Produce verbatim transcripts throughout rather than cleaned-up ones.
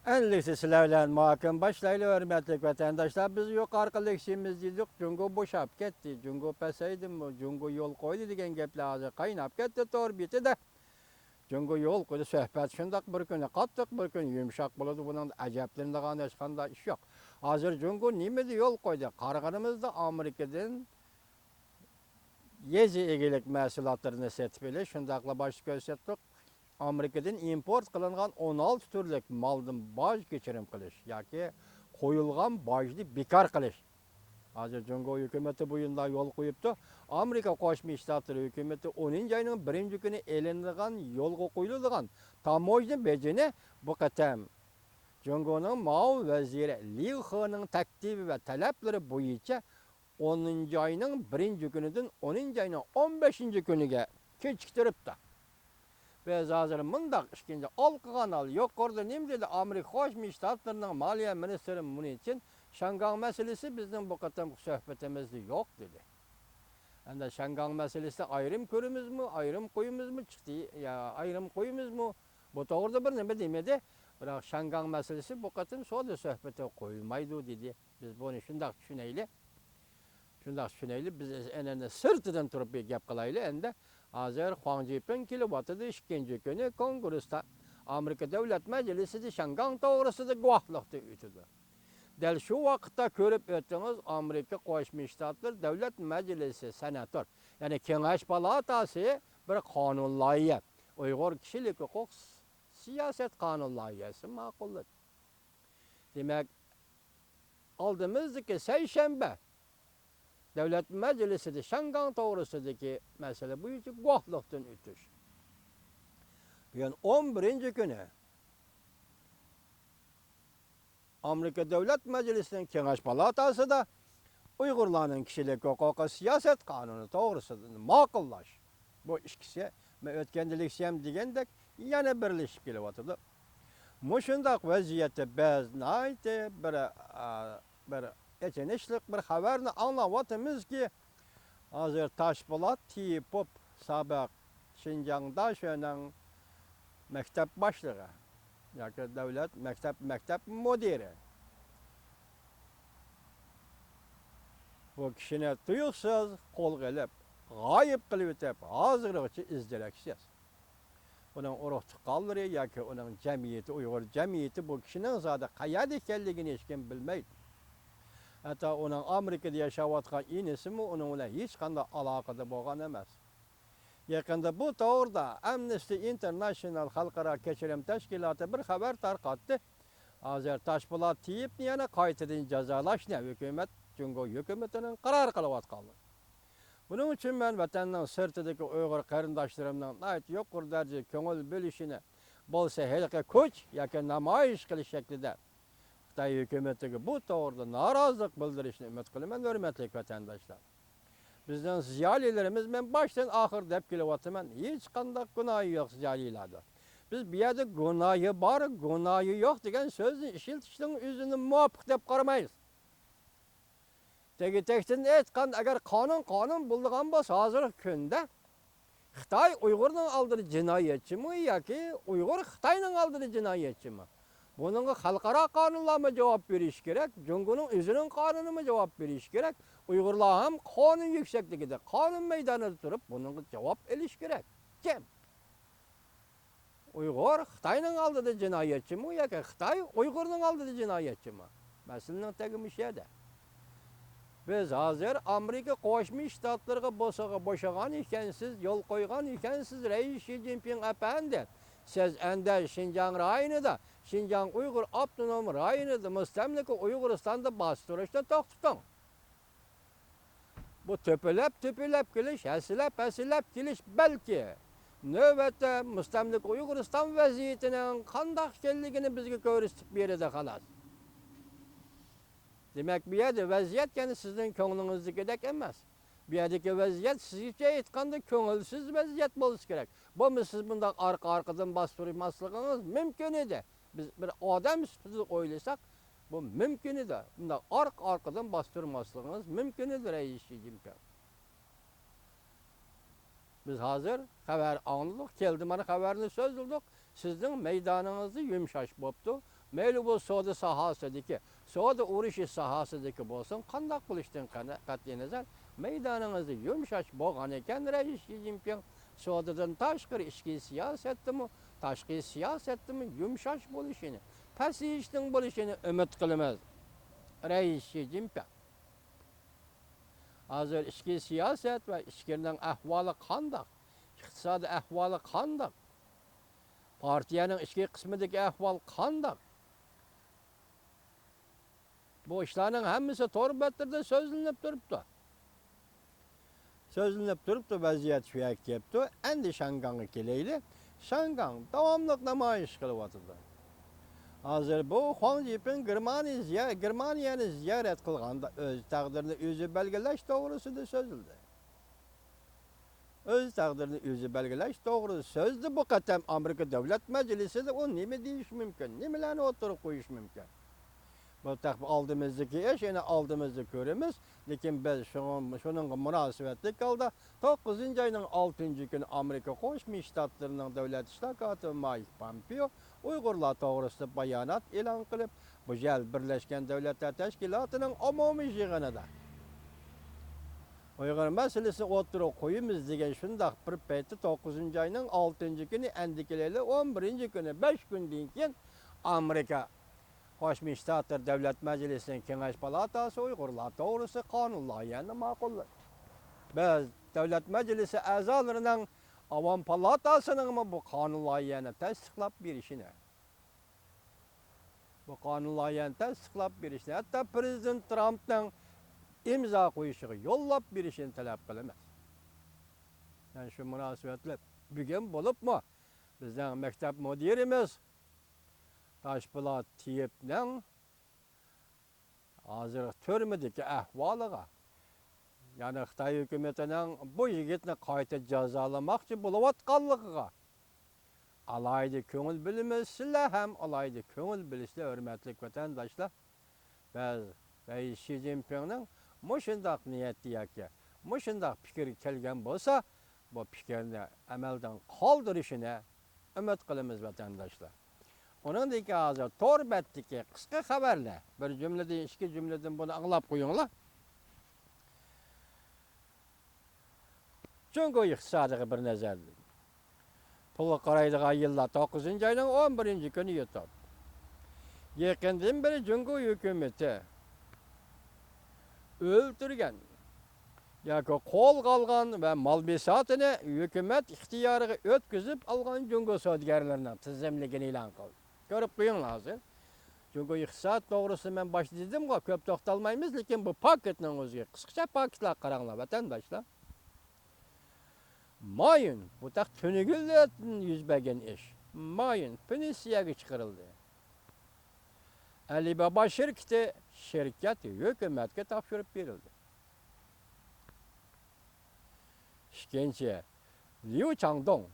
ئەمدىلىكسى سىلەر بىلەن مۇھاكىمە باشلايلى، ھۆرمەتلىك ۋەتەنداشلار. بىز يۇقىرىقى لېكسىيىمىزدە دېدۇق، جۇڭگو بوشاپ كەتتى، جۇڭگو پەسەيدىمۇ، جۇڭگو يول قويدى دېگەن گەپلەر ھازىر قايناپ كەتتى تور بېتىدە. جۇڭگو يول قويدى، سۆھبەت شۇنداق بىر كۈنى قاتتىق، بىر كۈنى يۇمشاق بولىدۇ، بۇنىڭدا ئەجەبلىنىدىغان ھېچقانداق ئىش يوق. ھازىر جۇڭگو نېمىدە يول قويدى؟ قارىغىنىمىزدا ئامېرىكىدىن يېزا ئىگىلىك مەھسۇلاتلىرىنى سېتىپ ئېلىش، شۇنداقلا باشتا كۆرسەتتۇق، ئامېرىكىدىن ئىمپورت قىلىنغان ئون ئالتە تۈرلۈك مالدىن باج كەچۈرۈم قىلىش ياكى قويۇلغان باجنى بىكار قىلىش. ھازىر جۇڭگو ھۆكۈمىتى بۇ يىلدا يول قويۇپتۇ. ئامېرىكا قوشما شتاتلىرى ھۆكۈمىتى ئونىنچى ئاينىڭ بىرىنچى كۈنى ئېلىنىدىغان، يولغا قويۇلىدىغان تاموژنا بېجىنى بۇ قېتىم جۇڭگونىڭ مۇئاۋىن ۋەزىرى ليۇ خېنىڭ تەكلىپى ۋە تەلەپلىرى بويىچە ئونىنچى ئاينىڭ بىرىنچى كۈنىدىن ئونىنچى ئاينىڭ ئون بەشىنچى كۈنىگە كېچىكتۈرۈپتۇ. بىز ھازىر مۇنداق ئىككىنچى ئالقا قانال يۇقىرىدا نېمە دېدى؟ ئامېرىكا قوشما شتاتلىرىنىڭ مالىيە مىنىستىرى مۇنىچىن، شياڭگاڭ مەسىلىسى بىزنىڭ بۇ قېتىمقى سۆھبىتىمىزدە يوق، دېدى. ئەمدى شياڭگاڭ مەسىلىسىنى ئايرىم كۆرىمىزمۇ، ئايرىم قويىمىزمۇ، چىقتى، يا ئايرىم قويىمىزمۇ، بۇ توغرىدا بىر نېمە دېمىدى. بىراق شياڭگاڭ مەسىلىسى بۇ قېتىم سودا سۆھبىتىگە قويۇلمايدۇ، دېدى. بىز بۇنى شۇنداق چۈشىنەيلى. شۇنداق چۈشىنەيلى. بىز ئەنئەنە سىرتىدىن تۇرۇپ بىر گەپ قىلايلى ئەمدى. ھازىر خۇاڭ جىپىڭ كېلىۋاتىدۇ، ئىككىنچى كۈنى كونگرېستا، ئامېرىكا دۆلەت مەجلىسىدە شياڭگاڭ توغرىسىدا گۇۋاھلىقتىن ئۆتىدۇ. دەل شۇ ۋاقىتتا كۆرۈپ ئۆتتىڭىز، ئامېرىكا قوشما شتاتلىرى دۆلەت مەجلىسى، سېناتور، يەنى كېڭەش پالاتاسى بىر قانۇن لايىھە، ئۇيغۇر كىشىلىك ھوقۇق سىياسەت قانۇن لايىھەسى ماقۇللىدى. دېمەك، ئالدىمىزدىكى سەيشەنبە دۆلەت مەجلىسىدە شياڭگاڭ توغرىسىدىكى مەسىلە بويىچە گۇۋاھلىقتىن ئۆتۈش. بۈگۈن ئون بىرىنچى كۈنى ئامېرىكا دۆلەت مەجلىسىنىڭ كېڭەش پالاتاسىدا ئۇيغۇرلارنىڭ كىشىلىك ھوقۇقى سىياسەت قانۇنى توغرىسىدا ماقۇللاش. بۇ ئىككىسى، مەن ئۆتكەندە لېكسىيەم دېگەندەك، يەنە بىرلىشىپ كېلىۋاتىدۇ. مۇشۇنداق ۋەزىيەتتە بىز ناھايىتى بىر، ئا، بىر ئېچىنىشلىق بىر خەۋەرنى ئاڭلاۋاتىمىزكى، ھازىر تاشپولات تېيىپوف، سابىق شىنجاڭ داشۆنىڭ مەكتەپ باشلىقى ياكى دۆلەت مەكتەپ، مەكتەپ مۇدىرى، بۇ كىشىنى تۇيۇقسىز قولغا ئېلىپ، غايىب قىلىۋېتىپ، ھازىرغىچە ئىز دېرەكسىز. ئۇنىڭ ئۇرۇق تۇغقانلىرى ياكى ئۇنىڭ جەمئىيىتى، ئۇيغۇر جەمئىيىتى بۇ كىشىنىڭ زادى قەيەردە ئىكەنلىكىنى ھېچكىم بىلمەيدۇ. ھەتتا ئۇنىڭ ئامېرىكىدا ياشاۋاتقان ئىنىسىمۇ ئۇنىڭ بىلەن ھېچقانداق ئالاقىدە بولغان ئەمەس. يېقىندا بۇ توغرىدا ئامنىستى ئىنتېرناشنال خەلقئارا كەچۈرۈم تەشكىلاتى بىر خەۋەر تارقاتتى. ھازىر تاشپولات تېيىپنى يەنە قايتىدىن جازالاشنى ھۆكۈمەت، جۇڭگو ھۆكۈمىتىنىڭ قارار قىلىۋاتقانلىقى. بۇنىڭ ئۈچۈن مەن ۋەتەننىڭ سىرتىدىكى ئۇيغۇر قېرىنداشلىرىمنىڭ ناھايىتى يۇقىرى دەرىجىدە كۆڭۈل بۆلۈشىنى، بولسا ھېلىقى كۈچ ياكى نامايىش قىلىش شەكلىدە خىتاي ھۆكۈمىتىگە بۇ توغرىدا نارازىلىق بىلدۈرۈشنى ئۈمىد قىلىمەن، ھۆرمەتلىك ۋەتەنداشلار. بىزنىڭ زىيالىيلىرىمىز، مەن باشتىن ئاخىر دەپ كېلىۋاتىمەن، ھېچقانداق گۇناھى يوق زىيالىيلاردا. بىز بۇ يەردە گۇناھى بار، گۇناھى يوق دېگەن سۆزنى ئىشلىتىشنىڭ ئۆزىنى مۇۋاپىق دەپ قارىمايمىز. تېگى تەكتىدىن ئېيتقاندا، ئەگەر قانۇن قانۇن بولىدىغان بولسا، ھازىرقى كۈندە خىتاي ئۇيغۇرنىڭ ئالدىدا جىنايەتچىمۇ ياكى ئۇيغۇر خىتاينىڭ ئالدىدا جىنايەتچىمۇ؟ بۇنىڭغا خەلقئارا قانۇنلارمۇ جاۋاب بېرىشى كېرەك، جۇڭگونىڭ ئۆزىنىڭ قانۇنىمۇ جاۋاب بېرىشى كېرەك، ئۇيغۇرلار ھەم قانۇن يۈكسەكلىكىدە، قانۇن مەيدانىدا تۇرۇپ بۇنىڭغا جاۋاب ئېلىشى كېرەك. كىم؟ ئۇيغۇر خىتاينىڭ ئالدىدا جىنايەتچىمۇ ياكى خىتاي ئۇيغۇرنىڭ ئالدىدا جىنايەتچىمۇ؟ مەسىلىنىڭ تېگى مۇشۇ يەردە. بىز ھازىر ئامېرىكا قوشما شتاتلىرىغا بوساغا بوشىغان ئىكەنسىز، يول قويغان ئىكەنسىز، رەئىس شى جىنپىڭ ئەپەندى. سىز ئەندى شىنجاڭ رايونىدا، شىنجاڭ ئۇيغۇر ئاپتونوم رايونىدا، مۇستەملىكە ئۇيغۇرىستاندا باستۇرۇشنى توختىتىڭ. بۇ تۆپىلەپ، تۆپىلەپ كېلىش، ھەسسىلەپ، ھەسسىلەپ كېلىش بەلكى نۆۋەتتە مۇستەملىكە ئۇيغۇرىستان ۋەزىيىتىنىڭ قانداق ئىكەنلىكىنى بىزگە كۆرسىتىپ بېرىدۇ، خالاس. دېمەك، بۇ يەردە ۋەزىيەت يەنە سىزنىڭ كۆڭلىڭىزدىكىدەك ئەمەس. بۇ يەردىكى ۋەزىيەت، سىزگىچە ئېيتقاندا، كۆڭۈلسىز ۋەزىيەت بولسا كېرەك. بولمىسا سىز بۇنداق ئارقا-ئارقىدىن باستۇرماسلىقىڭىز مۇمكىن ئىدى. بىز بىر ئادەم سۈپىتىدە ئويلىساق، بۇ مۇمكىن ئىدى. بۇنداق ئارقا-ئارقىدىن باستۇرماسلىقىڭىز مۇمكىن ئىدى، رەئىس شى جىنپىڭ. بىز ھازىر خەۋەر ئاڭلىدۇق، كەلدى مانا خەۋەرنى سۆزلىدۇق. سىزنىڭ مەيدانىڭىزدا يۇمشاش بوپتۇ. مەيلى بۇ سودا ساھەسىدىكى، سودا ئۇرۇشى ساھەسىدىكى بولسۇن، قانداق بولۇشتىن قەتئىينەزەر، مەيدانىڭىزدا يۇمشاش بولغان ئىكەن، رەئىس شى جىنپىڭ سودىدىن تاشقىرى ئىچكى سىياسەتتىمۇ، تاشقى سىياسەتتىمۇ يۇمشاش بولۇشىنى، پەسىيىشنىڭ بولۇشىنى ئۈمىد قىلىمىز. رەئىس شى جىنپىڭ. ھازىر ئىچكى سىياسەت ۋە ئىچكىرىنىڭ ئەھۋالى قانداق؟ ئىقتىسادىي ئەھۋالى قانداق؟ پارتىيەنىڭ ئىچكى قىسمىدىكى ئەھۋال قانداق؟ بۇ ئىشلارنىڭ ھەممىسى تور بەتلىرىدە سۆزلىنىپ تۇرۇپتۇ. سۆزلىنىپ تۇرۇپتۇ، ۋەزىيەت شۇ يەرگە كېلىپتۇ. ئەمدى شاڭگاڭغا كېلەيلى. شاڭگاڭ داۋاملىق نامايىش قىلىۋاتىدۇ. ھازىر بۇ خۇاڭ جىپىڭ گېرمانىيە زىيا-، گېرمانىيەنى زىيارەت قىلغاندا ئۆز تەقدىرىنى ئۆزى بەلگىلەش توغرىسىدا سۆزلىدى. ئۆز تەقدىرىنى ئۆزى بەلگىلەش توغرىسىدا سۆزدە بۇ قېتىم ئامېرىكا دۆلەت مەجلىسىدە ئۇ نېمە دېيىشى مۇمكىن، نېمىلەرنى ئوتتۇرىغا قويۇشى مۇمكىن؟ بۇ تېخى ئالدىمىزدىكى ئىش، يەنە ئالدىمىزدا كۆرىمىز. لېكىن بىز شۇڭا، شۇنىڭغا مۇناسىۋەتلىك ھالدا توققۇزىنچى ئاينىڭ ئالتىنچى كۈنى ئامېرىكا قوشما شتاتلىرىنىڭ دۆلەت ئىشلار كاتىپى مايك پامپېئو ئۇيغۇرلار توغرىسىدا بايانات ئېلان قىلىپ، بۇ يىل بىرلەشكەن دۆلەتلەر تەشكىلاتىنىڭ ئومۇمىي يىغىنىدا ئۇيغۇر مەسىلىسىنى ئوتتۇرىغا قويىمىز دېگەن شۇنداق بىر پەيتتە، توققۇزىنچى ئاينىڭ ئالتىنچى كۈنى، ئەندىكىلەيلى ئون بىرىنچى كۈنى، بەش كۈندىن كېيىن ئامېرىكا قوشما شتاتلار دۆلەت مەجلىسىنىڭ كېڭەش پالاتاسى ئۇيغۇرلار توغرىسىدا قانۇن لايىھەنى ماقۇللىدى. بىز دۆلەت مەجلىسى ئەزالىرىنىڭ ئاۋام پالاتاسىنىڭمۇ بۇ قانۇن لايىھەنى تەستىقلاپ بېرىشىنى، بۇ قانۇن لايىھەنى تەستىقلاپ بېرىشنى، ھەتتا پىرېزىدېنت ترامپنىڭ ئىمزا قويۇشىغا يوللاپ بېرىشىنى تەلەپ قىلىمىز. يەنى شۇ مۇناسىۋەتلىك بۈگۈن بولۇپمۇ بىزنىڭ مەكتەپ مۇدىرىمىز تاشپولات تېيىپنىڭ ھازىرقى تۈرمىدىكى ئەھۋالىغا، يەنى خىتاي ھۆكۈمىتىنىڭ بۇ يىگىتنى قايتا جازالىماقچى بولۇۋاتقانلىقىغا ئالاھىدە كۆڭۈل بۆلىمىز. سىلەر ھەم ئالاھىدە كۆڭۈل بۆلۈشلەر، ھۆرمەتلىك ۋەتەنداشلار. بىز رەئىس شى جىنپىڭنىڭ مۇشۇنداق نىيەتتە ياكى مۇشۇنداق پىكىرگە كەلگەن بولسا، بۇ پىكىرنى ئەمەلدىن قالدۇرۇشىنى ئۈمىد قىلىمىز، ۋەتەنداشلار. ئۇنىڭدىن كېيىن ھازىر تور بەتتىكى قىسقا خەۋەرلەر، بىر جۈملىدىن، ئىككى جۈملىدىن بۇنى ئاڭلاپ قويۇڭلار. جۇڭگو ئىقتىسادىغا بىر نەزەر. پۇلغا قارايدىغان يىللار توققۇزىنچى ئاينىڭ ئون بىرىنچى كۈنى يېتىپ، يېقىندىن بېرى جۇڭگو ھۆكۈمىتى ئۆلتۈرگەن ياكى قولغا ئالغان ۋە مال بىساتىنى ھۆكۈمەت ئىختىيارىغا ئۆتكۈزۈپ ئالغان جۇڭگو سودىگەرلىرىنىڭ تىزىملىكىنى ئېلان قىلدى. كۆرۈپ قويۇڭلار ھازىر. جۇڭگو ئىقتىساد توغرىسىدا مەن باشتا دېدىمغۇ، كۆپ توختالمايمىز، لېكىن بۇ پاكىتنىڭ ئۆزى، قىسقىچە پاكىتلارغا قاراڭلار، ۋەتەنداشلار. مايۈن، بۇ تېخى تۈنۈگۈنلەردىن يۈز بەرگەن ئىش. مايۈن پېنسىيەگە چىقىرىلدى. ئەلىبابا شىركىتى، شىركەت ھۆكۈمەتكە تاپشۇرۇپ بېرىلدى. ئىككىنچى، ليۇ چاڭدۇڭ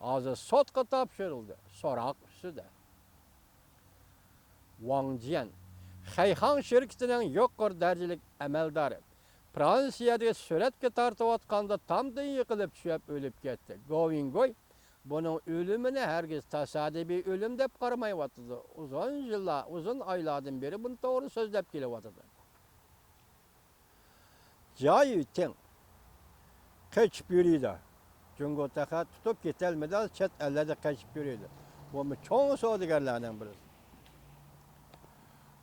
ھازىر سوتقا تاپشۇرۇلدى، سوراق ئۈستىدە. ۋاڭ جيەن، خەيخاڭ شىركىتىنىڭ يۇقىرى دەرىجىلىك ئەمەلدارى، فرانسىيەدىكى سۈرەتكە تارتىۋاتقاندا تامدىن يىقىلىپ چۈشۈپ ئۆلۈپ كەتتى. گو ۋىڭگوي بۇنىڭ ئۆلۈمىنى ھەرگىز تاسادىپىي ئۆلۈم دەپ قارىمايۋاتىدۇ. ئۇزۇن يىللار، ئۇزۇن ئايلاردىن بېرى بۇنى توغرا سۆزلەپ كېلىۋاتىدۇ. جيايۈتىڭ قېچىپ يۈرىدۇ. جۇڭگو تېخى تۇتۇپ كېتەلمىدى، چەت ئەللەردە قېچىپ يۈرىدۇ. بۇمۇ چوڭ سودىگەرلەرنىڭ بىرسى.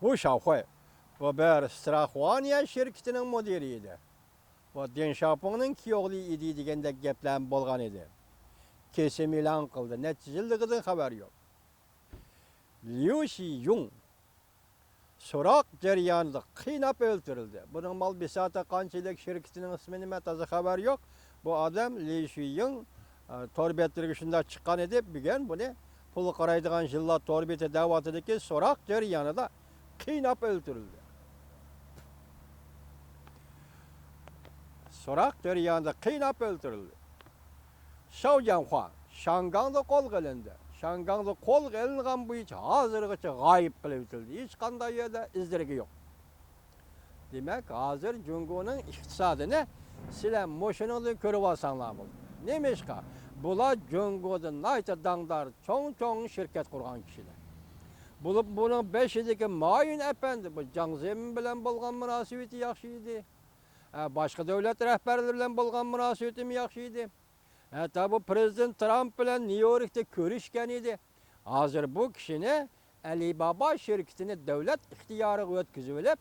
ۋۇ شاۋخۇي، بۇ بىر ستراخوۋانىيە شىركىتىنىڭ مۇدىرى ئىدى. بۇ دېڭ شياۋپىڭنىڭ كىيوغلى ئىدى دېگەندەك گەپلەرمۇ بولغان ئىدى. كېسىم ئېلان قىلدى، نەچچە يىللىقىدىن خەۋەر يوق. ليۇ شىيۇڭ سوراق جەريانىدا قىيناپ ئۆلتۈرۈلدى. بۇنىڭ مال بىساتى قانچىلىك، شىركىتىنىڭ ئىسمى نېمە، تازا خەۋەر يوق. بۇ ئادەم لى شۈيىڭ، ئە، تور بەتلىرىگە شۇنداق چىققان ئىدى. بۈگۈن بۇنى پۇلغا قارايدىغان يىللار تور بېتى دەۋاتىدۇكى، سوراق جەريانىدا قىيناپ ئۆلتۈرۈلدى. سوراق جەريانىدا قىيناپ ئۆلتۈرۈلدى. شاۋ جياڭخۇا شياڭگاڭدا قولغا ئېلىندى. شياڭگاڭدا قولغا ئېلىنغان بويىچە ھازىرغىچە غايىب قىلىۋېتىلدى. ھېچقانداق يەردە ئىز-دېرىكى يوق. دېمەك، ھازىر جۇڭگونىڭ ئىقتىسادىنى سىلەر مۇشۇنىڭدىن كۆرۈۋالساڭلار بولدى. نېمىشقا؟ بۇلار جۇڭگودا ناھايىتى داڭدار، چوڭ-چوڭ شىركەت قۇرغان كىشىلەر. بولۇپ بۇنىڭ بېشىدىكى مايۈن ئەپەندى، بۇ جاڭ زېمىن بىلەن بولغان مۇناسىۋىتى ياخشى ئىدى. ھە، باشقا دۆلەت رەھبەرلىرى بىلەن بولغان مۇناسىۋىتىمۇ ياخشى ئىدى. ھەتتا بۇ پىرېزىدېنت ترامپ بىلەن نيۇ يوركتا كۆرۈشكەن ئىدى. ھازىر بۇ كىشىنى ئەلىبابا شىركىتىنى دۆلەت ئىختىيارىغا ئۆتكۈزۈۋېلىپ،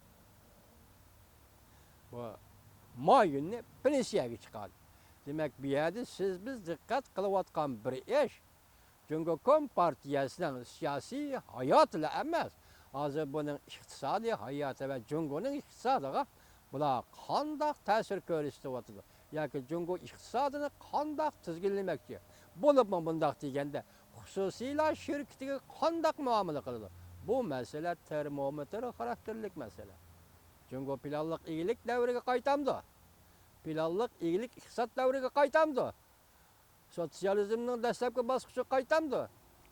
بۇ مايۈننى پېنسىيەگە چىقاردى. دېمەك، بۇ يەردە سىز بىز دىققەت قىلىۋاتقان بىر ئىش، جۇڭگو كومپارتىيەسىنىڭ سىياسىي ھاياتىلا ئەمەس، ھازىر بۇنىڭ ئىقتىسادىي ھاياتى ۋە جۇڭگونىڭ ئىقتىسادىغا بۇلار قانداق تەسىر كۆرسىتىۋاتىدۇ ياكى جۇڭگو ئىقتىسادىنى قانداق تىزگىنلىمەكچى، بولۇپمۇ مۇنداق دېگەندە، خۇسۇسىيلار شىركىتىگە قانداق مۇئامىلە قىلىدۇ؟ بۇ مەسىلە تېرمومېتىر خاراكتېرلىك مەسىلە. جۇڭگو پىلانلىق ئىگىلىك دەۋرىگە قايتامدۇ؟ پىلانلىق ئىگىلىك ئىقتىساد دەۋرىگە قايتامدۇ؟ سوتسىيالىزمنىڭ دەسلەپكى باسقۇچىغا قايتامدۇ؟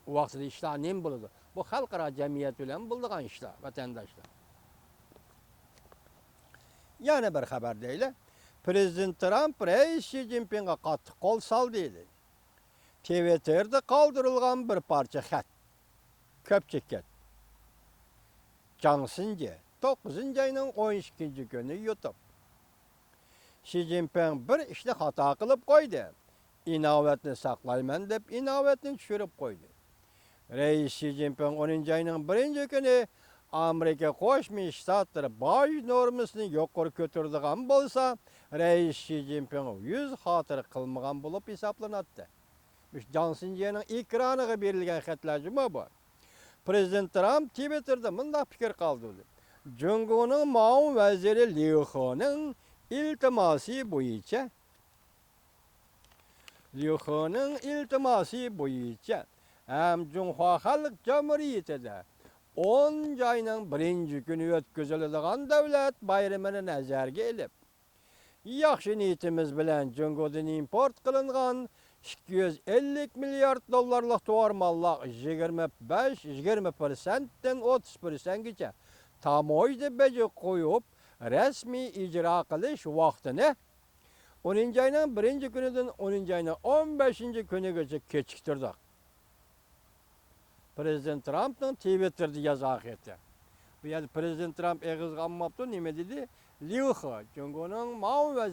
ئۇ ۋاقتىدا ئىشلار نېمە بولىدۇ؟ بۇ خەلقئارا جەمئىيەت بىلەن بولىدىغان ئىشلار، ۋەتەنداشلار. يەنە بىر خەۋەر دەيلى. پىرېزىدېنت ترامپ رەئىس شى جىنپىڭغا قاتتىق قول سالدى، دېدى. تىۋىتتېردا قالدۇرۇلغان بىر پارچە خەت. كۆپ چېكىت. جاڭ سىنجى، توققۇزىنچى ئاينىڭ ئون ئىككىنچى كۈنى يۇتۇپ. شى جىنپىڭ بىر ئىشنى خاتا قىلىپ قويدى. ئىناۋەتنى ساقلايمەن دەپ ئىناۋەتنى چۈشۈرۈپ قويدى. رەئىس شى جىنپىڭ ئونىنچى ئاينىڭ بىرىنچى كۈنى ئامېرىكا قوشما شتاتلىرى باج نورمىسىنى يۇقىرى كۆتۈرىدىغان بولسا، رەئىس شى جىنپىڭ يۈز خاتىرە قىلمىغان بولۇپ ھېسابلىناتتى. مۇشۇ جاڭ سىنجيەنىڭ ئېكرانىغا بېرىلگەن خەتلەر جۇمۇ بۇ. پىرېزىدېنت ترامپ تىۋىتتېردا مۇنداق پىكىر قالدۇردى. جۇڭگونىڭ مۇئاۋىن ۋەزىرى ليۇ خېنىڭ ئىلتىماسى بويىچە، ليۇ خېنىڭ ئىلتىماسى بويىچە ھەم جۇڭخۇا خەلق جۇمھۇرىيىتىدە ئونىنچى ئاينىڭ بىرىنچى كۈنى ئۆتكۈزۈلىدىغان دۆلەت بايرىمىنى نەزەرگە ئېلىپ، ياخشى نىيىتىمىز بىلەن جۇڭگودىن ئىمپورت قىلىنغان ئىككى يۈز ئەللىك مىليارد دوللارلىق تاۋار ماللار يىگىرمە بەش، يىگىرمە پىرسەنتتىن ئوتتۇز پىرسەنتكىچە تاموژنا بېجى قويۇپ، رەسمىي ئىجرا قىلىش ۋاقتىنى ئونىنچى ئاينىڭ بىرىنچى كۈنىدىن ئونىنچى ئاينىڭ ئون بەشىنچى كۈنىگىچە كېچىكتۈردۇق. پىرېزىدېنت ترامپنىڭ تىۋىتتېردا يازغان خېتى. بۇ يەردە پىرېزىدېنت ترامپ ئېغىزغا ئالماپتۇ، نېمە دېدى؟ ليۇ خې، جۇڭگونىڭ مۇئاۋىن